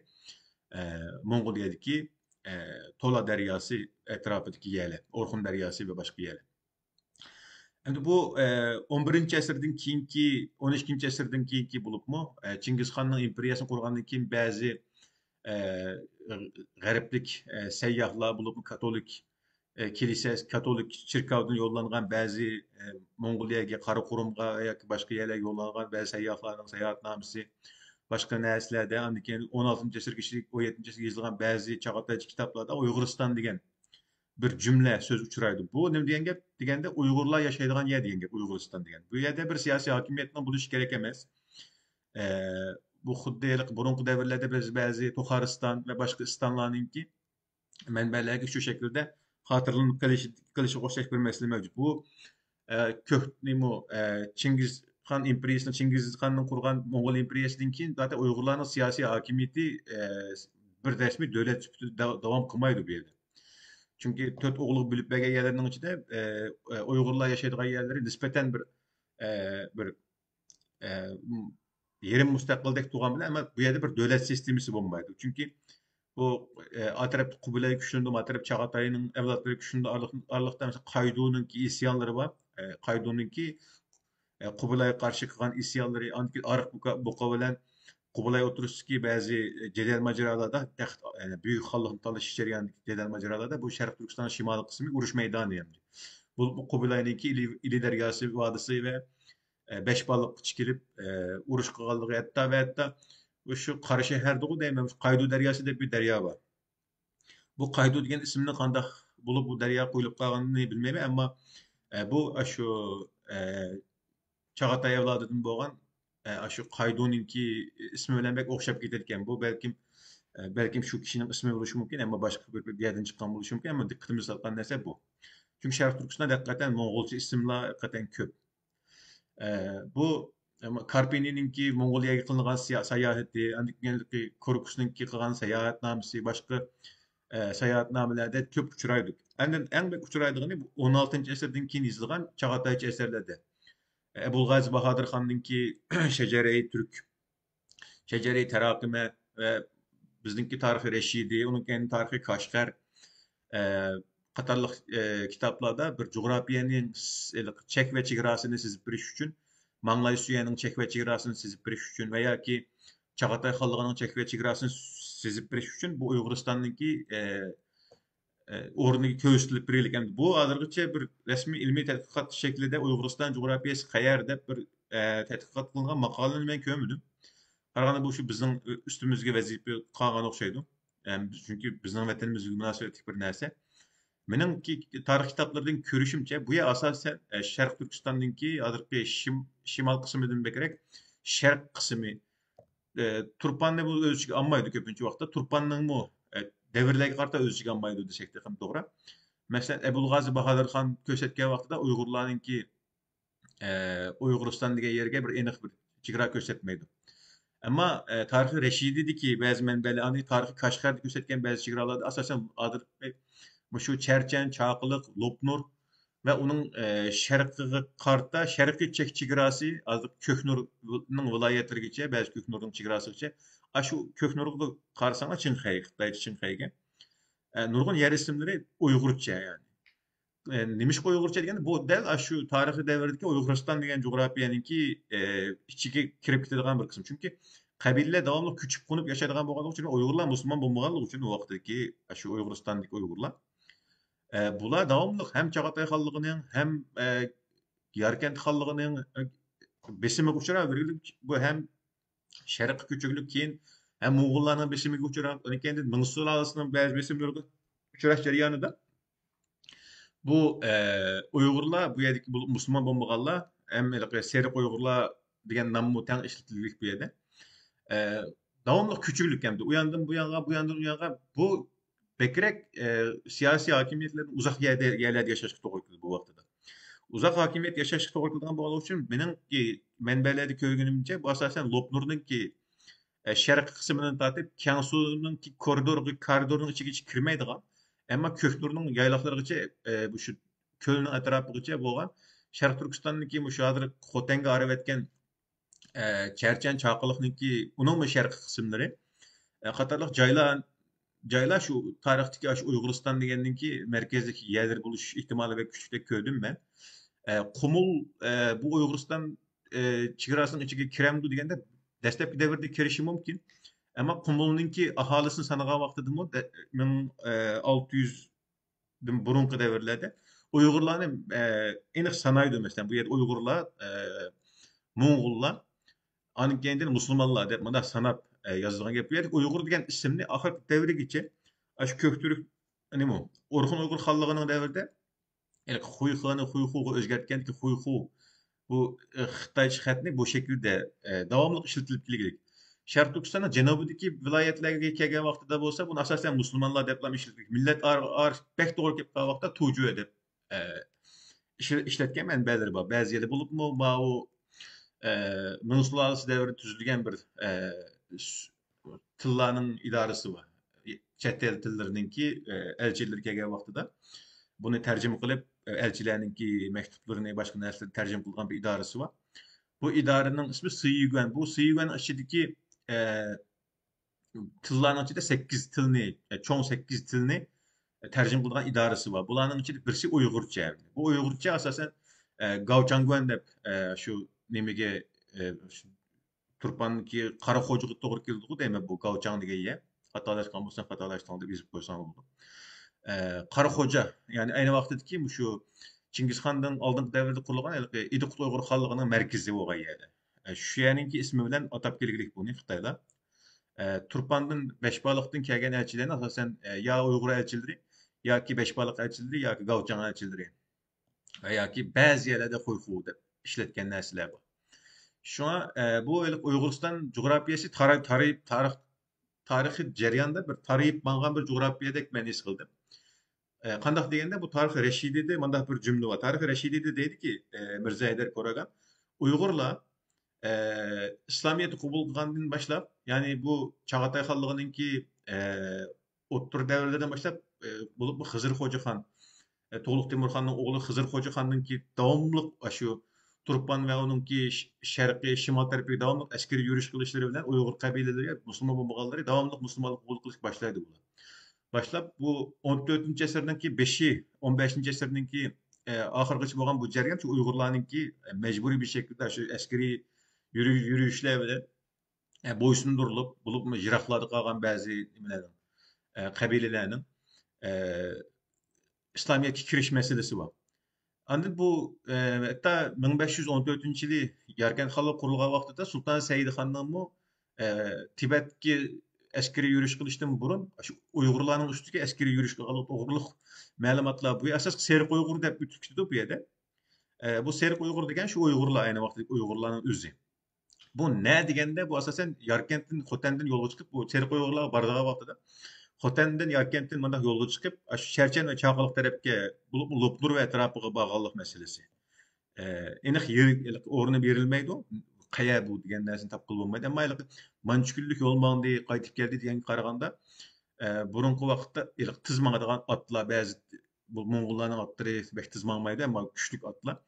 ئە، موڭغۇلىيەدىكى، ئە، تولا دەرياسى ئەتراپىدىكى يەرلەر، ئورخۇن دەرياسى ۋە باشقا يەرلەر. ئەمدى بۇ، ئە، ئون بىرىنچى ئەسىردىن كېيىنكى، ئون ئىككىنچى ئەسىردىن كېيىنكى بولۇپمۇ، ئە، چىڭگىزخاننىڭ ئىمپېرىيەسىنى قۇرغاندىن كېيىن بەزى، ئە، غەربلىك سەيياھلار، بولۇپمۇ كاتولىك كىلىسە، كاتولىك چېركاۋدىن يوللانغان بەزى موڭغۇلىيەگە، قاراقۇرۇمغا ياكى باشقا يەرلەرگە يوللانغان بەزى سەيياھلارنىڭ ساياھەتنامىسى، باشقا نەرسىلەردە، ئاندىن كېيىن ئون ئالتىنچى ئەسىرگە، ئون يەتتىنچى ئەسىرگە يېزىلغان بەزى چاغاتايچە كىتابلاردا ئۇيغۇرىستان دېگەن بىر جۈملە سۆز ئۇچرايدۇ. بۇ نېمە دېگەن گەپ دېگەندە، ئۇيغۇرلار ياشايدىغان يەر دېگەن گەپ، ئۇيغۇرىستان دېگەن. بۇ يەردە بىر سىياسىي ھاكىمىيەتنىڭ بولۇشى كېرەك ئەمەس. ئە، بۇ خۇددى ھېلىقى بۇرۇنقى دەۋرلەردە بىز بەزى توخارىستان ۋە باشقا ئىستانلارنىڭكى مەنبەلەرگە شۇ شەكىلدە خاتىرىلىنىپ قېلىشى، قېلىشىغا ئوخشاش بىر مەسىلە مەۋجۇت. بۇ، ئە، كۆھنىمۇ، ئە، چىڭگىزخان ئىمپېرىيىسىنىڭ، چىڭگىزخاننىڭ قۇرغان موڭغۇل ئىمپېرىيەسىدىن كېيىن زاتەن ئۇيغۇرلارنىڭ سىياسىي ھاكىمىيىتى، ئە، بىر رەسمىي دۆلەت سۈپىتىدە دا-، داۋام قىلمايدۇ بۇ يەردە. چۈنكى تۆت ئوغۇلغا بۆلۈپ بەرگەن يەرلەرنىڭ ئىچىدە، ئە، ئە، ئۇيغۇرلار ياشايدىغان يەرلىرى نىسبەتەن بىر، ئە، بىر، ئە، م-، يېرىم مۇستەقىلدەك تۇرغان بىلەن، ئەمما بۇ يەردە بىر دۆلەت سىستېمىسى بولمايدۇ. چۈنكى بۇ، ئە، ئا تەرەپتە قۇبىلەي كۈچلىنىدۇ، ما تەرەپ چاغاتاينىڭ ئەۋلادلىرى كۈچلىنىدۇ، ئارىلىق-، ئارىلىقتا، مەسىلەن، قايدۇنىڭكى ئىسيانلىرى بار. ئە، قايدۇنىڭكى، ئە، قۇبىلايغا قارشى قىلغان ئىسيانلىرى، ئاندىن كېيىن ئارىق بۇقا، بۇقا بىلەن قۇبىلاي ئوتتۇرىسىدىكى بەزى، ئە، جېدەل ماجىرالاردىدا، تەخت، يەنى بۈيۈك خانلىقنى تالىشىش جەريانىدىكى جېدەل ماجىرالاردىدا بۇ شەرقىي تۈركىستاننىڭ شىمالىي قىسمى ئۇرۇش مەيدانى ئەمدى. بۇ، بۇ قۇبىلاينىڭكى ئىلى، ئىلى دەرياسى ۋادىسى ۋە، ئە، بەش بالىققىچە كېلىپ، ئە، ئۇرۇش قىلغانلىقى، ھەتتا ۋە ھەتتا شۇ قاراشەھەردىغۇ دەيمەن، شۇ قايدۇ دەرياسى دەپ بىر دەريا بار. بۇ قايدۇ دېگەن ئىسىمنى قانداق بولۇپ بۇ دەريا قويۇلۇپ قالغىنىنى بىلمەيمەن، ئەمما، ئە، بۇ ئاشۇ، ئە، چاغاتاي ئەۋلادىدىن بولغان، ئە، ئاشۇ قايدۇنىڭكى ئىسمى بىلەن بەك ئوخشاپ كېتىدىكەن. بۇ بەلكىم، ئە، بەلكىم شۇ كىشىنىڭ ئىسمى بولۇشى مۇمكىن، ئەمما باشقا بىر، بىر يەردىن چىققان بولۇشى مۇمكىن، ئەمما دىققىتىمىز تارتقان نەرسە بۇ. چۈنكى شەرقىي تۈركىستاندا ھەقىقەتەن موڭغۇلچە ئىسىملار ھەقىقەتەن كۆپ. ئە، بۇ، ئەمما كارپىنىنىڭكى موڭغۇلىيەگە قىلغان سىيا-، ساياھىتى، ئاندىن كېيىن كوروكۇسنىڭكى قىلغان ساياھەتنامىسى، باشقا، ئە، ساياھەتنامىلەردە كۆپ ئۇچرايدۇ. ئەندىن ئەڭ بەك ئۇچرايدىغىنى بۇ ئون ئالتىنچى ئەسىردىن كېيىن يېزىلغان چاغاتايچە ئەسەرلەردە. ئەبۇلغازى باھادىر خاننىڭكى شەجەرەي تۈرك، شەجەرەي تەراكىمە ۋە بىزنىڭكى تارىخى رەشىدىي، ئۇنىڭ كەينىدىن تارىخى كاشغەر، ئە، قاتارلىق، ئە، كىتابلاردا بىر جۇغراپىيەنىڭ س-، ھېلىقى چەك ۋە چېگراسىنى سىزىپ بېرىش ئۈچۈن، ماڭلاي سۈيەنىڭ چەك ۋە چېگراسىنى سىزىپ بېرىش ئۈچۈن ۋە ياكى چاغاتاي خانلىقىنىڭ چەك ۋە چېگراسىنى سىزىپ بېرىش ئۈچۈن بۇ ئۇيغۇرىستاننىڭكى، ئە، ئە، ئورنىگە كۆرسىتىلىپ بېرىلگەن. بۇ ھازىرغىچە بىر رەسمىي ئىلمىي تەتقىقات شەكلىدە ئۇيغۇرىستان جۇغراپىيەسى قەيەر دەپ بىر، ئە، تەتقىقات قىلىنغان ماقالىنى مەن كۆرمىدىم. قارىغاندا بۇ شۇ بىزنىڭ ئۈستىمىزگە ۋەزىپە قالغان ئوخشايدۇ. ئەم، چۈنكى بىزنىڭ ۋەتىنىمىزگە مۇناسىۋەتلىك بىر نەرسە. مېنىڭكى تارىخ كىتابلىرىدىن كۆرۈشۈمچە، بۇ يەر ئاساسەن، ئە، شەرقىي تۈركىستاننىڭكى ھازىرقى شىم-، شىمال قىسمىدىن بەكرەك شەرق قىسمى، ئە، تۇرپاننى بۇ ئۆز ئىچىگە ئالمايدۇ كۆپىنچە ۋاقىتتا. تۇرپاننىڭمۇ، ئە، دەۋرلەرگە قارىتا ئۆز ئىچىگە ئالمايدۇ دېسەك تېخىمۇ توغرا. مەسىلەن، ئەبۇلغازى باھادىر خان كۆرسەتكەن ۋاقتىدا ئۇيغۇرلارنىڭكى، ئە، ئۇيغۇرىستان دېگەن يەرگە بىر ئېنىق بىر چېگرا كۆرسەتمەيدۇ. ئەمما، ئە، تارىخى رەشىدىدىكى بەزى مەنبەلەر، ئاندىن تارىخى كاشغەردە كۆرسەتكەن بەزى چېگرالاردا ئاساسەن ھازىر مۇشۇ چەرچەن، چاقىلىق، لوپنۇر ۋە ئۇنىڭ، ئە، شەرقىگە قارىتا شەرقىي چەك چېگراسى، ھازىر كۆكنۇرنىڭ ۋىلايەتلىرىگىچە، بەزى كۆكنۇرنىڭ چېگراسىغىچە، ئاشۇ كۆكنۇرغا قارىساڭلار چىڭخەي، خىتايچە چىڭخەيگە، ئە، نۇرغۇن يەر ئىسىملىرى ئۇيغۇرچە، يەنى. ئە، نېمىشقا ئۇيغۇرچە دېگەندە، بۇ دەل ئاشۇ تارىخىي دەۋردىكى ئۇيغۇرىستان دېگەن جۇغراپىيەنىڭكى، ئە، ئىچىگە كىرىپ كېتىدىغان بىر قىسىم. چۈنكى قەبىلىلەر داۋاملىق كۆچۈپ قونۇپ ياشايدىغان بولغانلىقى ئۈچۈن، ئۇيغۇرلار مۇسۇلمان بولمىغانلىقى ئۈچۈن، ئۇ ۋاقىتتىكى ئاشۇ ئۇيغۇرىستاندىكى ئۇيغۇرلار، ئە، بۇلار داۋاملىق ھەم چاغاتاي خانلىقىنىڭ، ھەم، ئە، ياركەنت خانلىقىنىڭ، ئە، بېسىمىغا ئۇچراۋېرىپ، بۇ ھەم شەرققە كۆچۈرۈلۈپ، كېيىن ھەم موڭغۇللارنىڭ بېسىمىگە ئۇچراپ، ئۇنىڭ كەينىدىن مىڭ سۇلالىسىنىڭ بەزى بېسىملىرىغا ئۇچراش جەريانىدا بۇ، ئە، ئۇيغۇرلار، بۇ يەردىكى بۇ مۇسۇلمان بولمىغانلار، ھەم ھېلىقى سېرىق ئۇيغۇرلار دېگەن ناممۇ تەڭ ئىشلىتىلگۈلۈك بۇ يەردە. ئە، داۋاملىق كۆچۈرۈلۈپ كەلدى. ئۇ ياندىن بۇ يانغا، بۇ ياندىن ئۇ يانغا. بۇ بەكرەك، ئە، سىياسىي ھاكىمىيەتلەردىن ئۇزاق يەردە، يەرلەردە ياشاشقا توغرا كېلىدۇ بۇ ۋاقتىدا. ئۇزاق ھاكىمىيەت ياشاشقا توغرا كېلىدىغان بولغانلىقى ئۈچۈن، مېنىڭكى مەنبەلەردە كۆرگىنىمچە، بۇ ئاساسەن لوپنۇرنىڭكى، ئە، شەرقىي قىسمىدىن تارتىپ، كياڭسۇنىڭكى كورىدورغا، كارىدورنىڭ ئىچىگىچە كىرمەيدىغان، ئەمما كۆكنۇرنىڭ يايلاقلىرىغىچە، ئە، مۇشۇ كۆلنىڭ ئەتراپىغىچە بولغان، شەرقىي تۈركىستاندىكى مۇشۇ ھازىر خوتەنگە ئايرىۋەتكەن، ئە، چەرچەن چاقىلىقنىڭكى، ئۇنىڭمۇ شەرقىي قىسىملىرى، ئە، قاتارلىق جايلار، جايلار شۇ تارىختىكى ئاشۇ ئۇيغۇرىستان دېگەننىڭكى مەركەزلىك يەرلىرى بولۇش ئېھتىمالى بەك كۈچلۈكتەك كۆردۈم مەن. ئە، قۇمۇل، ئە، بۇ ئۇيغۇرىستان، ئە، چېگراسىنىڭ ئىچىگە كىرەمدۇ دېگەندە، دەسلەپكى دەۋردە كىرىشى مۇمكىن. ئەمما قۇمۇلنىڭكى ئاھالىسىنى سانىغان ۋاقتىدىمۇ دە-، مىڭ ئالتە يۈزدىن بۇرۇنقى دەۋرلەردە ئۇيغۇرلارنى، ئە، ئېنىق سانايدۇ. مەسىلەن، بۇ يەردە ئۇيغۇرلار، ئە، موڭغۇللار، ئاندىن كېيىندىن مۇسۇلمانلار دەپ مۇنداق ساناپ، ئە، يازىدىغان گەپ. بۇ يەردە ئۇيغۇر دېگەن ئىسىمنى ئاخىرقى دەۋرگىچە ئاشۇ كۆك تۈرك، نېمە، ئورخۇن ئۇيغۇر خانلىقىنىڭ دەۋرىدە ھېلىقى خۇيخېنى خۇيخۇغا ئۆزگەرتكەنكى خۇيخۇ، بۇ، ئە، خىتايچە خەتنى بۇ شەكىلدە، ئە، داۋاملىق ئىشلىتىلىپ كەلگەن. شەرقىي تۈركىستاننىڭ جەنۇبىدىكى ۋىلايەتلەرگە كەلگەن ۋاقتىدا بولسا، بۇنى ئاساسەن مۇسۇلمانلار دەپلا ئىشلىتىپ، مىللەت ئارا، ئارا بەك توغرا كېلىپ قالغان ۋاقىتتا تۇجۇ دەپ، ئە، ئىشلە-، ئىشلەتكەن مەنبەلىرى بار. بەزى يەردە بولۇپمۇ ماۋۇ، ئە، مىڭ سۇلالىسى دەۋرىدە تۈزۈلگەن بىر، ئە، س-، تىللانىڭ ئىدارىسى بار. چەت ئەل تىللىرىنىڭكى، ئە، ئەلچىلىرى كەلگەن ۋاقتىدا بۇنى تەرجىمە قىلىپ، ئە، ئەلچىلەرنىڭكى مەكتۇپلىرىنى، باشقا نەرسىلەرنى تەرجىمە قىلىدىغان بىر ئىدارىسى بار. بۇ ئىدارىنىڭ ئىسمى سىيۈگۈەن. بۇ سىيۈگۈەن ئىچىدىكى، ئە، تىللارنىڭ ئىچىدە سەككىز تىلنى، ئە، چوڭ سەككىز تىلنى تەرجىمە قىلىدىغان ئىدارىسى بار. بۇلارنىڭ ئىچىدە بىرسى ئۇيغۇرچە. بۇ ئۇيغۇرچە ئاساسەن، ئە، گاۋچاڭگۈەن دەپ، ئە، شۇ نېمىگە، ئە، شۇ تۇرپاندىكى قاراخوجىغا توغرا كېلىدىغۇ دەيمەن، بۇ گاۋچاڭ دېگەن يەر. خاتالاشقان بولسام، خاتالاشتىڭ دەپ يېزىپ قويساڭ بولىدۇ. ئە، قاراخوجا، يەنى ئەينى ۋاقتىدىكى مۇشۇ چىڭگىزخاندىن ئالدىنقى دەۋردە قۇرۇلغان ھېلىقى ئىدىقۇت ئۇيغۇر خانلىقىنىڭ مەركىزى بولغان يەر. ئە، شۇ يەرنىڭكى ئىسمى بىلەن ئاتاپ كەلگۈلۈك بۇنى خىتايلار. ئە، تۇرپاندىن، بەشبالىقتىن كەلگەن ئەلچىلەرنى ئاساسەن، ئە، يا ئۇيغۇر ئەلچىلىرى، ياكى بەشبالىق ئەلچىلىرى، ياكى گاۋچاڭ ئەلچىلىرى، ۋە ياكى بەزى يەرلەردە خۇيخۇ دەپ ئىشلەتكەن نەرسىلەر بار. شۇڭا، ئە، بۇ ھېلىقى ئۇيغۇرىستان جۇغراپىيەسى تارا-، تارىي-، تارىخ، تارىخ، تارىخىي جەرياندا بىر تارىيىپ ماڭغان بىر جۇغراپىيەدەك مەن ھېس قىلدىم. ئە، قانداق دېگەندە، بۇ تارىخ رەشىدىدە مۇنداق بىر جۈملە بار. تارىخ رەشىدىدە دەيدىكى، ئە، مىرزا ھەيدەر كوراگان، ئۇيغۇرلار، ئە، ئىسلامىيەتنى قوبۇل قىلغاندىن باشلاپ، يەنى بۇ چاغاتاي خانلىقىنىڭكى، ئە، ئوتتۇرا دەۋرلەردىن باشلاپ، ئە، بولۇپمۇ خىزىر خوجا خان، ئە، تۇغلۇق تىمۇرخاننىڭ ئوغلى خىزىر خوجا خاننىڭكى داۋاملىق ئاشۇ تۇرپان ۋە ئۇنىڭكى ش-، شەرقىي، شىمال تەرىپىگە داۋاملىق ئەسكىرىي يۈرۈش قىلىشلىرى بىلەن ئۇيغۇر قەبىلىلىرى، مۇسۇلمان بولمىغانلىرى داۋاملىق مۇسۇلمانلىققا قوبۇل قىلىشقا باشلايدۇ بۇلار. باشلاپ بۇ ئون تۆتىنچى ئەسىرنىڭكى بېشى، ئون بەشىنچى ئەسىرنىڭكى، ئە، ئاخىرىغىچە بولغان بۇ جەريان شۇ ئۇيغۇرلارنىڭكى، ئە، مەجبۇرىي بىر شەكىلدە شۇ ئەسكىرىي يۈرۈ-، يۈرۈشلەر بىلەن، ئە، بويسۇندۇرۇلۇپ، بولۇپمۇ يىراقلاردا قالغان بەزى نېمىلەرنىڭ، ئە، قەبىلىلەرنىڭ، ئە، ئىسلامىيەتكە كىرىش مەسىلىسى بار. ئاندىن بۇ، ئە، ھەتتا مىڭ بەش يۈز ئون تۆتىنچى يىلى ياركەنت خانلىقى قۇرۇلغان ۋاقتىدا سۇلتان سەئىدخاننىڭمۇ، ئە، تىبەتكە ئەسكىرىي يۈرۈش قىلىشتىن بۇرۇن شۇ ئۇيغۇرلارنىڭ ئۈستىگە ئەسكىرىي يۈرۈش قىلغانلىق توغرۇلۇق مەلۇماتلار. بۇ ئاساسلىق سېرىق ئۇيغۇر دەپ ئۆتۈپ كېتىدۇ بۇ يەردە. ئە، بۇ سېرىق ئۇيغۇر دېگەن شۇ ئۇيغۇرلار، ئەينى ۋاقىتتىكى ئۇيغۇرلارنىڭ ئۆزى. بۇ نە دېگەندە، بۇ ئاساسەن ياركەنتتىن، خوتەندىن يولغا چىقىپ، بۇ سېرىق ئۇيغۇرلارغا بارىدىغان ۋاقتىدا خوتەندىن ياركەنتتىن مۇنداق يولغا چىقىپ، ئاشۇ چەرچەن ۋە چاقىلىق تەرەپكە، بولۇپمۇ لوپنۇر ۋە ئەتراپىغا بارغانلىق مەسىلىسى. ئە، ئېنىق يېرى، ئېنىق ئورنى بېرىلمەيدۇ. قەيەر بۇ دېگەن نەرسىنى تاپقىلى بولمايدۇ. ئەمما ھېلىقى مانچە كۈنلۈك يول ماڭدى، قايتىپ كەلدى دېگەنگە قارىغاندا، ئە، بۇرۇنقى ۋاقىتتا ھېلىقى تېز ماڭىدىغان ئاتلار، بەزى بۇ موڭغۇللارنىڭ ئاتلىرى بەك تېز ماڭمايدۇ، ئەمما كۈچلۈك ئاتلار.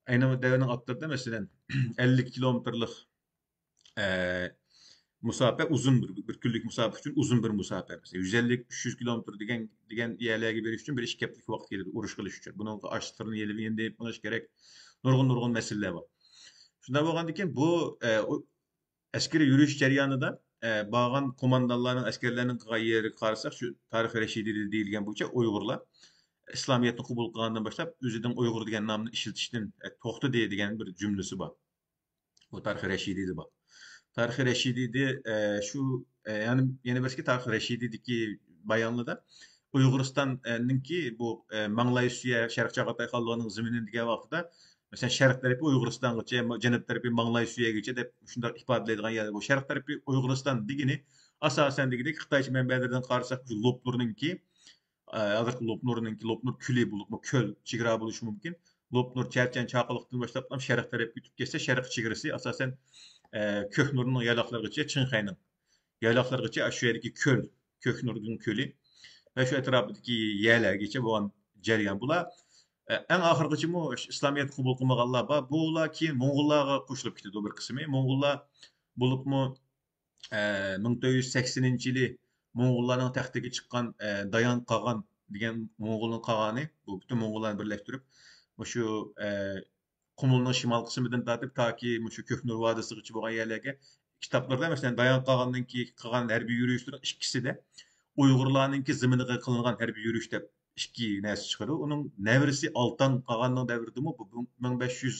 ئەينى دەۋرنىڭ ئاتلىرىدا، مەسىلەن، ئەللىك كىلومېتىرلىق، ئە، مۇساپە ئۇزۇن بىر، بىر كۈنلۈك مۇساپە ئۈچۈن ئۇزۇن بىر مۇساپە. مەسىلەن، يۈز ئەللىك، ئۈچ يۈز كىلومېتىر دېگەن، دېگەن يەرلەرگە بېرىش ئۈچۈن بىر ئىككى ھەپتىلىك ۋاقىت كېتىدۇ، ئۇرۇش قىلىش ئۈچۈن. بۇنىڭغا ئاشلىقلىرىنى يېنىپ، يېنىپ مېڭىش كېرەك. نۇرغۇن، نۇرغۇن مەسىلىلەر بار. شۇنداق بولغاندىكىن بۇ، ئە، ئۇ ئەسكىرىي يۈرۈش جەريانىدا، ئە، بارغان قوماندانلارنىڭ، ئەسكەرلەرنىڭ قىلغان يېرىگە قارىساق، شۇ تارىخ رەشىدىيدە دېيىلگەن بويىچە ئۇيغۇرلار ئىسلامىيەتنى قوبۇل قىلغاندىن باشلاپ ئۆزىدىن ئۇيغۇر دېگەن نامنى ئىشلىتىشتىن، ئە، توختىدى دېگەن بىر جۈملىسى بار. بۇ تارىخ رەشىدىيدە بار. تارىخ رەشىدىيدە، ئە، شۇ، ئە، يەنە، يەنە بىرسى تارىخ رەشىدىيدىكى بايانلىدا ئۇيغۇرىستاننىڭكى بۇ، ئە، ماڭلاي سۈيە شەرقىي چاغاتاي خانلىقىنىڭ زېمىنى دېگەن ۋاقتىدا، مەسىلەن، شەرق تەرىپى ئۇيغۇرىستانغىچە، جەنۇب تەرىپى ماڭلاي سۈيەگىچە دەپ شۇنداق ئىپادىلەيدىغان يەر. بۇ شەرق تەرىپى ئۇيغۇرىستان دېگىنى ئاساسەن دېگۈدەك خىتايچە مەنبەلەردىن قارىساق، شۇ لوپنۇرنىڭكى، ئە، ھازىرقى لوپنۇرنىڭكى، لوپنۇر كۆلى بولۇپمۇ كۆل، چېگرا بولۇشى مۇمكىن. لوپنۇر، چەرچەن، چاقىلىقتىن باشلاپ شەرق تەرەپكە ئۆتۈپ كەتسە، شەرق چېگرىسى ئاساسەن، ئە، كۆكنۇرنىڭ يايلاقلىرىغىچە، چىڭخەينىڭ يايلاقلىرىغىچە، شۇ يەردىكى كۆل، كۆكنۇرنىڭ كۆلى ۋە شۇ ئەتراپىدىكى يەرلەرگىچە بولغان جەريان. بۇلار، ئە، ئەڭ ئاخىرغىچىمۇ ئىسلامىيەتنى قوبۇل قىلمىغانلار بار. بۇلار كېيىن موڭغۇللارغا قوشۇلۇپ كېتىدۇ بىر قىسمى. موڭغۇللار بولۇپمۇ، ئە، مىڭ تۆت يۈز سەكسىنىنچى يىلى موڭغۇللارنىڭ تەختىگە چىققان، ئە، دايان قاغان دېگەن موڭغۇلنىڭ قاغانى، بۇ پۈتۈن موڭغۇللارنى بىرلەشتۈرۈپ، مۇشۇ، ئە، قۇمۇلنىڭ شىمال قىسمىدىن تارتىپ تاكى مۇشۇ كۆكنۇر ۋادىسىغىچە بولغان يەرلەرگە كىتابلىرىدا، مەسىلەن، دايان قاغاننىڭكى قىلغان ھەربىي يۈرۈشلىرىنىڭ ئىككىسىدە ئۇيغۇرلارنىڭكى زېمىنىغا قىلىنغان ھەربىي يۈرۈش دەپ ئىككى نەرسە چىقىدۇ. ئۇنىڭ نەۋرىسى ئالتان قاغاننىڭ دەۋرىدىمۇ، بۇ مىڭ بەش يۈز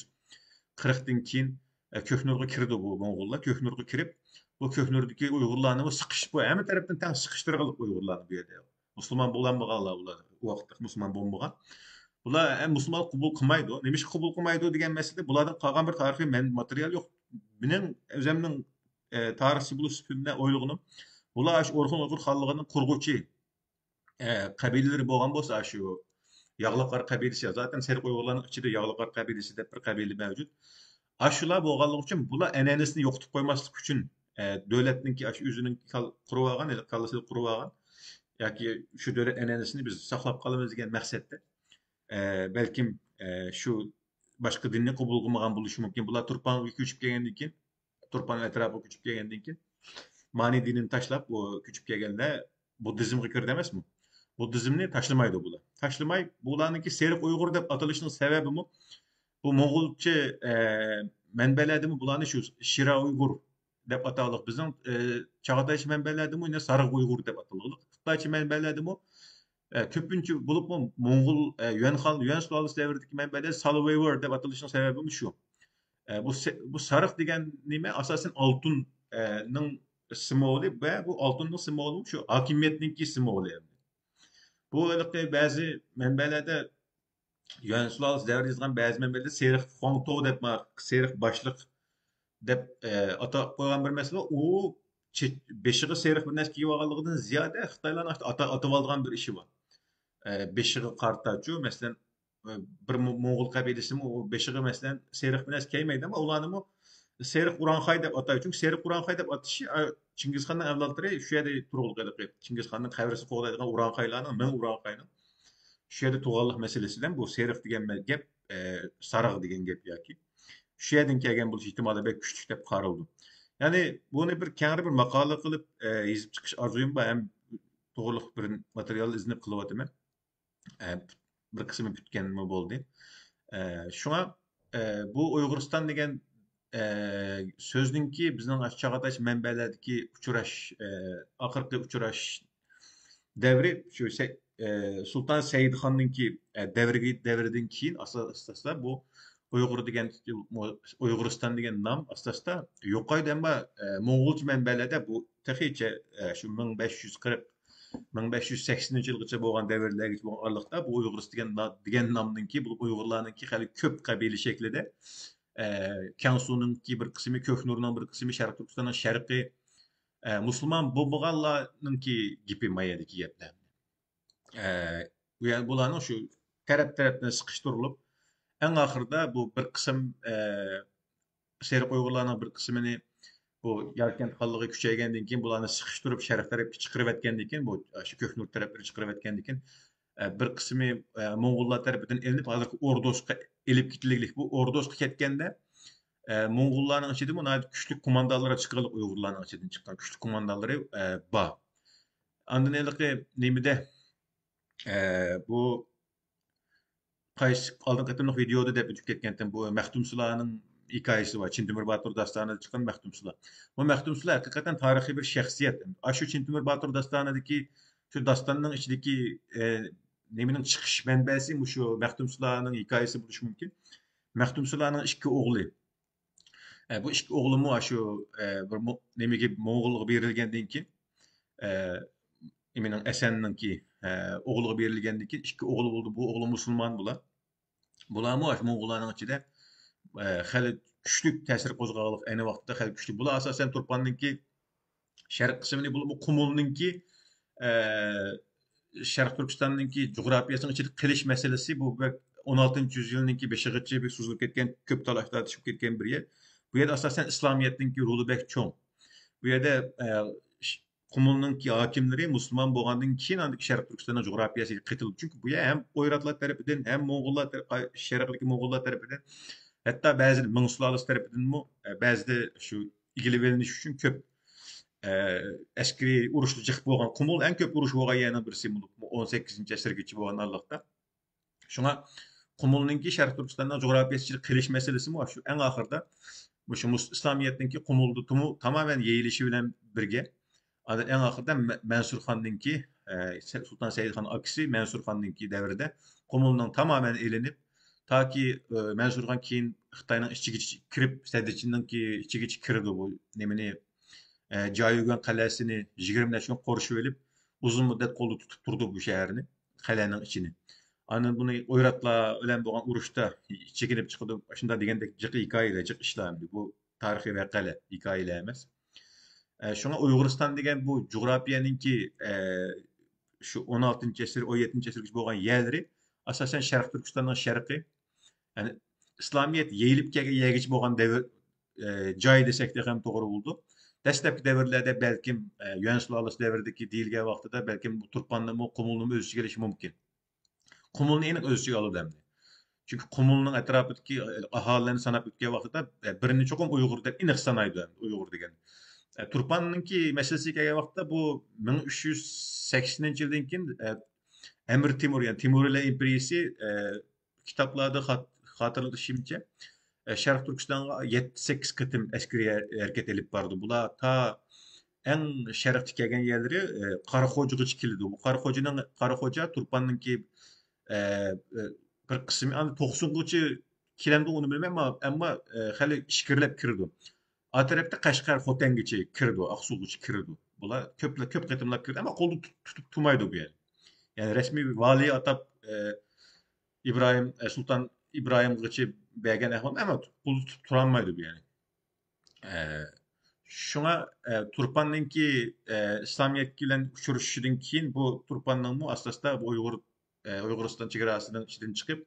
قىرىقتىن كېيىن، ئە، كۆكنۇرغا كىرىدۇ بۇ موڭغۇللار. كۆكنۇرغا كىرىپ، بۇ كۆكنۇردىكى ئۇيغۇرلارنى سىقىش، بۇ ھەممە تەرەپتىن تەڭ سىقىشتۇرغانلىق ئۇيغۇرلارنى بۇ يەردە. مۇسۇلمان بولالمىغانلار بۇلار، ئۇ ۋاقىتتا مۇسۇلمان بولمىغان. بۇلار، ئە، مۇسۇلمان قوبۇل قىلمايدۇ. نېمىشقا قوبۇل قىلمايدۇ دېگەن مەسىلىدە بۇلاردىن قالغان بىر تارىخىي مەن-، ماتېرىيال يوق. مېنىڭ ئۆزۈمنىڭ، ئە، تارىخچى بولۇش سۈپىتىمدە ئويلىغىنىم، بۇلار ئاشۇ ئورخۇن ئۇيغۇر خانلىقىنىڭ قۇرغۇچى، ئە، قەبىلىلىرى بولغان بولسا، ئاشۇ ياغلىقار قەبىلىسى، زاتەن سېرىق ئۇيغۇرلارنىڭ ئىچىدە ياغلىقار قەبىلىسى دەپ بىر قەبىلە مەۋجۇت. ئاشۇلار بولغانلىقى ئۈچۈن بۇلار ئەنئەنىسىنى يوقىتىپ قويماسلىق ئۈچۈن، ئە، دۆلەتنىڭكى ئاشۇ ئۆزىنىڭ كال-، قۇرۇۋالغان، كاللىسىدا قۇرۇۋالغان ياكى شۇ دۆلەت ئەنئەنىسىنى بىز ساقلاپ قالىمىز دېگەن مەقسەتتە، ئە، بەلكىم، ئە، شۇ باشقا دىننى قوبۇل قىلمىغان بولۇشى مۇمكىن. بۇلار تۇرپانغا كۆچۈپ كەلگەندىن كېيىن، تۇرپان ئەتراپىغا كۆچۈپ كەلگەندىن كېيىن، مانى دىنىنى تاشلاپ، ئۇ كۆچۈپ كەلگەنلەر بۇددىزمغا كىردى ئەمەسمۇ؟ بۇددىزمنى تاشلىمايدۇ بۇلار. تاشلىماي، بۇلارنىڭكى سېرىق ئۇيغۇر دەپ ئاتىلىشىنىڭ سەۋەبىمۇ، بۇ موڭغۇلچە، ئە، مەنبەلەردىمۇ بۇلارنى شۇ شىرا ئۇيغۇر دەپ ئاتالىق. بىزنىڭ، ئە، چاغاتايچە مەنبەلەردىمۇ يەنە سارىغ ئۇيغۇر دەپ ئاتالغۇلۇق. خىتايچە مەنبەلەردىمۇ، ئە، كۆپىنچە بولۇپمۇ موڭغۇل، ئە، يۈەن خان، يۈەن سۇلالىسى دەۋرىدىكى مەنبەلەر سالىۋېيۋېر دەپ ئاتىلىشىنىڭ سەۋەبىمۇ شۇ. ئە، بۇ سە-، بۇ سارىق دېگەن نېمە؟ ئاساسەن ئالتۇن، ئە، نىڭ سىمۋولى ۋە بۇ ئالتۇننىڭ سىمۋولى شۇ ھاكىمىيەتنىڭكى سىمۋولى. بۇ ھېلىقى بەزى مەنبەلەردە يۈەن سۇلالىسى دەۋرىدە يېزىلغان بەزى مەنبەلەردە سېرىق خۇاڭتو دەپ، سېرىق باشلىق دەپ، ئە، ئاتاپ قويغان بىر مەسىلە بار. ئۇ چېچ-، بېشىغا سېرىق بىر نەرسە كىيىۋالغانلىقىدىن زىيادە خىتايلارنىڭ ئاتا-، ئاتىۋالغان بىر ئىشى بار. ئە، بېشىغا قارىتاچۇ، مەسىلەن، ئە، بىر مو-، موڭغۇل قەبىلىسىمۇ ئۇ بېشىغا، مەسىلەن، سېرىق بىر نەرسە كىيمەيدۇ، ئەمما ئۇلارنىمۇ سېرىق ئۇرانخاي دەپ ئاتايدۇ. چۈنكى سېرىق ئۇرانخاي دەپ ئاتىشى، ئا، چىڭگىزخاننىڭ ئەۋلادلىرى شۇ يەردە تۇرغۇلۇق ھېلىقى. چىڭگىزخاننىڭ قەبرىسىگە قوغدايدىغان ئۇرانخايلارنىڭ، مىڭ ئۇرانخاينىڭ شۇ يەردە تۇغانلىق مەسىلىسى بىلەن بۇ سېرىق دېگەن مە-، گەپ، ئە، سارىغ دېگەن گەپ ياكى شۇ يەردىن كەلگەن بولۇش ئېھتىمالى بەك كۈچلۈك دەپ قارىلىدۇ. يەنى بۇنى بىر كەڭرى بىر ماقالە قىلىپ، ئە، يېزىپ چىقىش ئارزۇيۇم بار، ھەم توغرىلىق بىر ماتېرىيال ئىزدىنىپ قىلىۋاتىمەن. ئە، بىر قىسمى پۈتكەنمۇ بولدى. ئە، شۇڭا، ئە، بۇ ئۇيغۇرىستان دېگەن، ئە، سۆزنىڭكى بىزنىڭ ئاشۇ چاغاتايچە مەنبەلەردىكى ئۇچراش، ئە، ئاخىرقى ئۇچراش دەۋرى شۇ سە-، ئە، سۇلتان سەئىدخاننىڭكى، ئە، دەۋرىگە، دەۋرىدىن كېيىن ئاساس-، ئاساستا بۇ ئۇيغۇر دېگەن، ئۇيغۇرىستان دېگەن نام ئاساستا يوقايدۇ، ئەمما، ئە، موڭغۇلچە مەنبەلەردە بۇ تېخىچە، ئە، شۇ مىڭ بەش يۈز قىرىق، مىڭ بەش يۈز سەكسىنىنچى يىلغىچە بولغان دەۋرلەرگىچە بولغان ئارىلىقتا بۇ ئۇيغۇرىس دېگەن نا-، دېگەن نامنىڭكى، بولۇپ ئۇيغۇرلارنىڭكى خېلى كۆپ قەبىلە شەكلىدە، ئە، كياڭسۇنىڭكى بىر قىسمى، كۆكنۇرنىڭ بىر قىسمى، شەرقىي تۈركىستاننىڭ شەرقى، ئە، مۇسۇلمان بولمىغانلارنىڭكى گېپى ما يەردىكى گەپلەر. ئە، بۇ يەر-، بۇلارنىڭ شۇ تەرەپ-تەرەپتىن سىقىشتۇرۇلۇپ، ئەڭ ئاخىرىدا بۇ بىر قىسىم، ئە، سېرىق ئۇيغۇرلارنىڭ بىر قىسمىنى بۇ ياركەنت خانلىقى كۈچەيگەندىن كېيىن، بۇلارنى سىقىشتۇرۇپ، شەرق تەرەپكە چىقىرىۋەتكەندىن كېيىن، بۇ، شۇ كۆكنۇر تەرەپلىرى چىقىرىۋەتكەندىن كېيىن، ئە، بىر قىسمى، ئە، موڭغۇللار تەرىپىدىن ئېلىنىپ، ھازىرقى ئوردۇسقا ئېلىپ كېتىلگىلىك. بۇ ئوردۇسقا كەتكەندە، ئە، موڭغۇللارنىڭ ئىچىدىمۇ ناھايىتى كۈچلۈك قوماندانلار چىققانلىق، ئۇيغۇرلارنىڭ ئىچىدىن چىققان كۈچلۈك قوماندانلىرى، ئە، بار. ئاندىن ھېلىقى نېمىدە، ئە، بۇ قايسى ئالدىنقى قېتىملىق ۋىدېيودا دەپ ئۆتۈپ كەتكەنتىم، بۇ مەختۇمسۇلانىڭ ھېكايىسى بار، چىن تۆمۈر باتۇر داستانىدا چىققان مەختۇمسۇلا. بۇ مەختۇمسۇلا ھەقىقەتەن تارىخىي بىر شەخسىيەت. ئاشۇ چىن تۆمۈر باتۇر داستانىدىكى شۇ داستاننىڭ ئىچىدىكى، ئە، نېمىنىڭ چىقىش مەنبەسى مۇشۇ مەختۇمسۇلانىڭ ھېكايىسى بولۇشى مۇمكىن. مەختۇمسۇلانىڭ ئىككى ئوغلى. ئە، بۇ ئىككى ئوغلىمۇ ئاشۇ، ئە، بىر مو-، نېمىگە، موڭغۇلغا بېرىلگەندىن كېيىن، ئە، نېمىنىڭ، ئەسەننىڭكى، ئە، ئوغلىغا بېرىلگەندىن كېيىن ئىككى ئوغلى بولدى. بۇ ئوغلى مۇسۇلمان بۇلار. بۇلارمۇ ئاشۇ موڭغۇللارنىڭ ئىچىدە، ئە، خېلى كۈچلۈك تەسىر قوزغىغانلىق، ئەينى ۋاقىتتا خېلى كۈچلۈك. بۇلار ئاساسەن تۇرپاننىڭكى شەرق قىسمىنى، بولۇپمۇ قۇمۇلنىڭكى، ئە، شەرقىي تۈركىستاننىڭكى جۇغراپىيەسىنىڭ ئىچىدە قېلىش مەسىلىسى، بۇ بەك ئون ئالتىنچى يۈزيىلنىڭكى بېشىغىچە بەك سوزۇلۇپ كەتكەن، كۆپ تالاش-تارتىشىپ كەتكەن بىر يەر. بۇ يەردە ئاساسەن ئىسلامىيەتنىڭكى رولى بەك چوڭ. بۇ يەردە، ئە، ش-، قۇمۇلنىڭكى ھاكىملىرى مۇسۇلمان بولغاندىن كېيىن، ئاندىن كېيىن شەرقىي تۈركىستاننىڭ جۇغراپىيەسىگە قېتىلدى. چۈنكى بۇ يەر ھەم ئويراتلار تەرىپىدىن، ھەم موڭغۇللار تەر-، شەرقتىكى موڭغۇللار تەرىپىدىن، ھەتتا بەزىدە مىڭ سۇلالىسى تەرىپىدىنمۇ، ئە، بەزىدە شۇ ئىگىلىۋېلىنىش ئۈچۈن كۆپ، ئە، ئەسكىرىي ئۇرۇشتا جىق بولغان. قۇمۇل ئەڭ كۆپ ئۇرۇش بولغان يەرنىڭ بىرسى، بولۇپ، ئون سەككىزىنچى ئەسىرگىچە بولغان ئارىلىقتا. شۇڭا قۇمۇلنىڭكى شەرقىي تۈركىستاننىڭ جۇغراپىيەسى ئىچىدە قېلىش مەسىلىسىمۇ شۇ ئەڭ ئاخىرىدا، مۇشۇ مۇس-، ئىسلامىيەتنىڭكى قۇمۇلدا تۇمۇ-، تامامەن يېيىلىشى بىلەن بىرگە، ئاندىن ئەڭ ئاخىرىدا مە-، مەنسۇرخاننىڭكى، ئە، سە-، سۇلتان سەئىدخان ئاكىسى مەنسۇرخاننىڭكى دەۋرىدە قۇمۇلنىڭ تامامەن ئېلىنىپ، تاكى، ئە، مەنسۇرخان كېيىن خىتاينىڭ ئىچىگە كىرىپ، سەددىچىننىڭكى ئىچىگە كىرىدۇ بۇ نېمىنى، ئە، جايۈگۈەن قەلئەسىنى يىگىرمە نەچچە كۈن قورشىۋېلىپ، ئۇزۇن مۇددەت قولدا تۇتۇپ تۇرىدۇ بۇ شەھەرنى، قەلئەنىڭ ئىچىنى. ئاندىن بۇنى ئويراتلار بىلەن بولغان ئۇرۇشتا چېكىنىپ چىقىدۇ. شۇنداق دېگەندەك جىق ھېكايىلەر، جىق ئىشلار ئەمدى. بۇ تارىخىي ۋەقەلەر، ھېكايىلەر ئەمەس. ئە، شۇڭا ئۇيغۇرىستان دېگەن بۇ جۇغراپىيەنىڭكى، ئە، شۇ ئون ئالتىنچى ئەسىر، ئون يەتتىنچى ئەسىرگىچە بولغان يەرلىرى ئاساسەن شەرقىي تۈركىستاننىڭ شەرقى، يەنى ئىسلامىيەت يېيىلىپ كەلگەن يەرگىچە بولغان دەۋر، ئە، جاي دېسەك تېخىمۇ توغرا بولىدۇ. دەسلەپكى دەۋرلەردە بەلكىم، ئە، يۈەن سۇلالىسى دەۋرىدىكى دېيىلگەن ۋاقتىدا بەلكىم بۇ تۇرپاننىمۇ، قۇمۇلنىمۇ ئۆز ئىچىگە ئېلىشى مۇمكىن. قۇمۇلنى ئېنىق ئۆز ئىچىگە ئالىدۇ ئەمدى. چۈنكى قۇمۇلنىڭ ئەتراپىدىكى ئاھالىلەرنى ساناپ ئۆتكەن ۋاقتىدا، ئە، بىرىنى چوقۇم ئۇيغۇر دەپ ئېنىق سانايدۇ ئەمدى، ئۇيغۇر دېگەن. ئە، تۇرپاننىڭكى مەسىلىسىگە كەلگەن ۋاقىتتا بۇ مىڭ ئۈچ يۈز سەكسىنىنچى يىلدىن كېيىن، ئە، ئەمىر تېمۇر، يەنى تېمۇرىيلار ئىمپېرىيىسى، ئە، كىتابلاردا خات-، خاتىرىلىشىمچە، ئە، شەرقىي تۈركىستانغا يەتتە، سەككىز قېتىم ئەسكىرىي ھەر-، ھەرىكەت ئېلىپ باردى. بۇلار تا ئەڭ شەرقتە كەلگەن يەرلىرى، ئە، قاراخوجىغىچە كېلىدۇ. بۇ قاراخوجىنىڭ، قاراخوجا تۇرپاننىڭكى، ئە، ئە، بىر قىسمى. ئاندىن توقسۇنغىچە كېلەمدۇ ئۇنى بىلمەيمەن، ئەمما، ئەمما، ئە، خېلى ئىچكىرىلەپ كىرىدۇ. ئا تەرەپتە قەشقەر، خوتەنگىچە كىرىدۇ، ئاقسۇغىچە كىرىدۇ. بۇلار كۆپلا-، كۆپ قېتىملاپ كىرىدۇ، ئەمما قولدا تۇت-، تۇتۇپ تۇرمايدۇ بۇ يەرنى. يەنى رەسمىي ۋالىي ئاتاپ، ئە، ئىبراھىم، ئە، سۇلتان ئىبراھىمغىچە بەرگەن ئەھۋال، ئەمما قولدا تۇتۇپ تۇرالمايدۇ بۇ يەرنى. ئە، شۇڭا، ئە، تۇرپاننىڭكى، ئە، ئىسلامىيەت بىلەن ئۇچرىشىشىدىن كېيىن بۇ تۇرپاننىڭمۇ ئاستا-ئاستا بۇ ئۇيغۇر، ئە، ئۇيغۇرىستان چېگراسىنىڭ ئىچىدىن چىقىپ،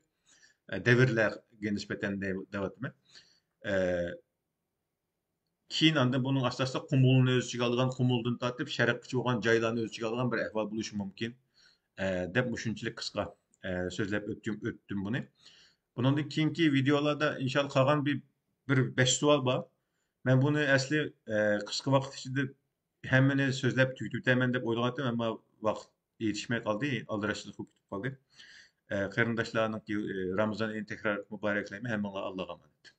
ئە، دەۋرلەرگە نىسبەتەن دەي-، دەۋاتىمەن. ئە، كېيىن ئاندىن بۇنىڭ ئاستا-ئاستا قۇمۇلنى ئۆز ئىچىگە ئالغان، قۇمۇلدىن تارتىپ شەرققىچە بولغان جايلارنى ئۆز ئىچىگە ئالغان بىر ئەھۋال بولۇشى مۇمكىن، ئە، دەپ مۇشۇنچىلىك قىسقا، ئە، سۆزلەپ ئۆتكۈم-، ئۆتتۈم بۇنى. بۇنىڭدىن كېيىنكى ۋىدېئولاردا ئىنشاللا قالغان بىر، بىر بەش سوئال بار. مەن بۇنى ئەسلى، ئە، قىسقا ۋاقىت ئىچىدە ھەممىنى سۆزلەپ تۈگىتىۋېتەرمەن دەپ ئويلىغانتىم، ئەمما ۋاقىت يېتىشمەي قالدى، ئالدىراشچىلىق بولۇپ كېتىپ قالدى. ئە، قېرىنداشلارنىڭكى، ئە، رامىزان ئېيىنى تەكرار مۇبارەكلەيمەن، ھەممىڭلار ئاللاغا ئامانەت.